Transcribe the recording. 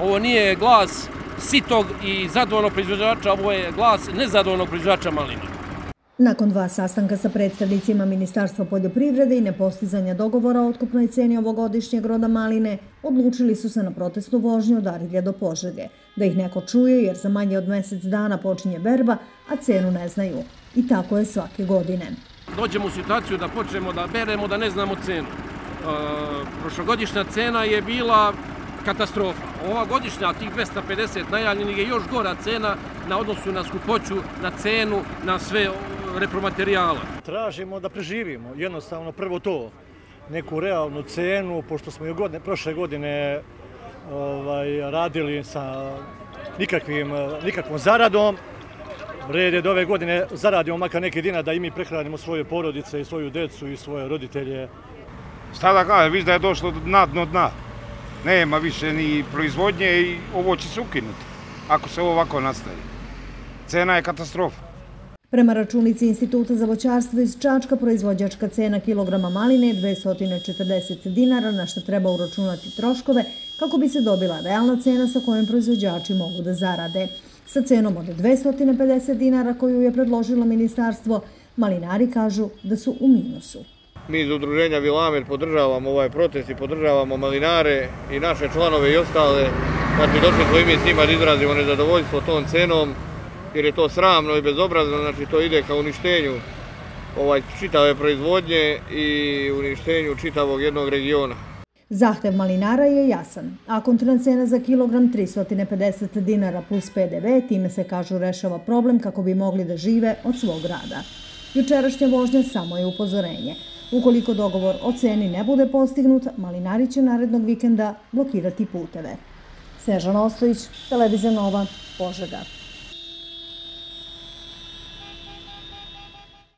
Ovo nije glas sitog i zadovoljnog proizvođača, ovo je glas nezadovoljnog proizvođača malina. Nakon 2 sastanka sa predstavnicima Ministarstva poljoprivrede i nepostizanja dogovora o otkupnoj ceni ovogodišnjeg roda maline, odlučili su se na protestnu vožnju od Arilja do Požege, da ih neko čuje jer za manje od mjesec dana počinje berba, a cenu ne znaju. I tako je svake godine. Dođemo u situaciju da počnemo da beremo, da ne znamo cenu. Prošlogodišnja cena je bila katastrofa. Ova godišnja, tih 250 najavljenih, je još gora cena na odnosu na skupoću, na cenu, na sve repromaterijala. Tražimo da preživimo, jednostavno prvo to, neku realnu cenu, pošto smo i prošle godine radili sa nikakvom zaradom. Red je da ove godine zaradimo makar neki dinar da i mi prehranimo svoje porodice i svoju decu i svoje roditelje. Šta da kažem, viš da je došlo na dno dna. Nema više ni proizvodnje i ovo će se ukinuti ako se ovako nastavi. Cena je katastrofa. Prema računici Instituta za voćarstvo iz Čačka, proizvođačka cena kilograma maline je 240 dinara, na što treba uračunati troškove kako bi se dobila realna cena sa kojom proizvođači mogu da zarade. Sa cenom od 250 dinara koju je predložilo ministarstvo, malinari kažu da su u minusu. Mi iz udruženja Vilamer podržavamo ovaj protest i podržavamo malinare i naše članove i ostale. Znači, došli smo i mi s njima da izrazimo nezadovoljstvo tom cenom, jer je to sramno i bezobrazno, znači to ide ka uništenju čitave proizvodnje i uništenju čitavog jednog regiona. Zahtev malinara je jasan. Akontna cena za kilogram 350 dinara plus PDV, time se, kažu, rešava problem kako bi mogli da žive od svog rada. Jučerašnja vožnja samo je upozorenje. Ukoliko dogovor o ceni ne bude postignut, malinari će narednog vikenda blokirati puteve. Snežana Ostojić, Televizija Nova, Požega.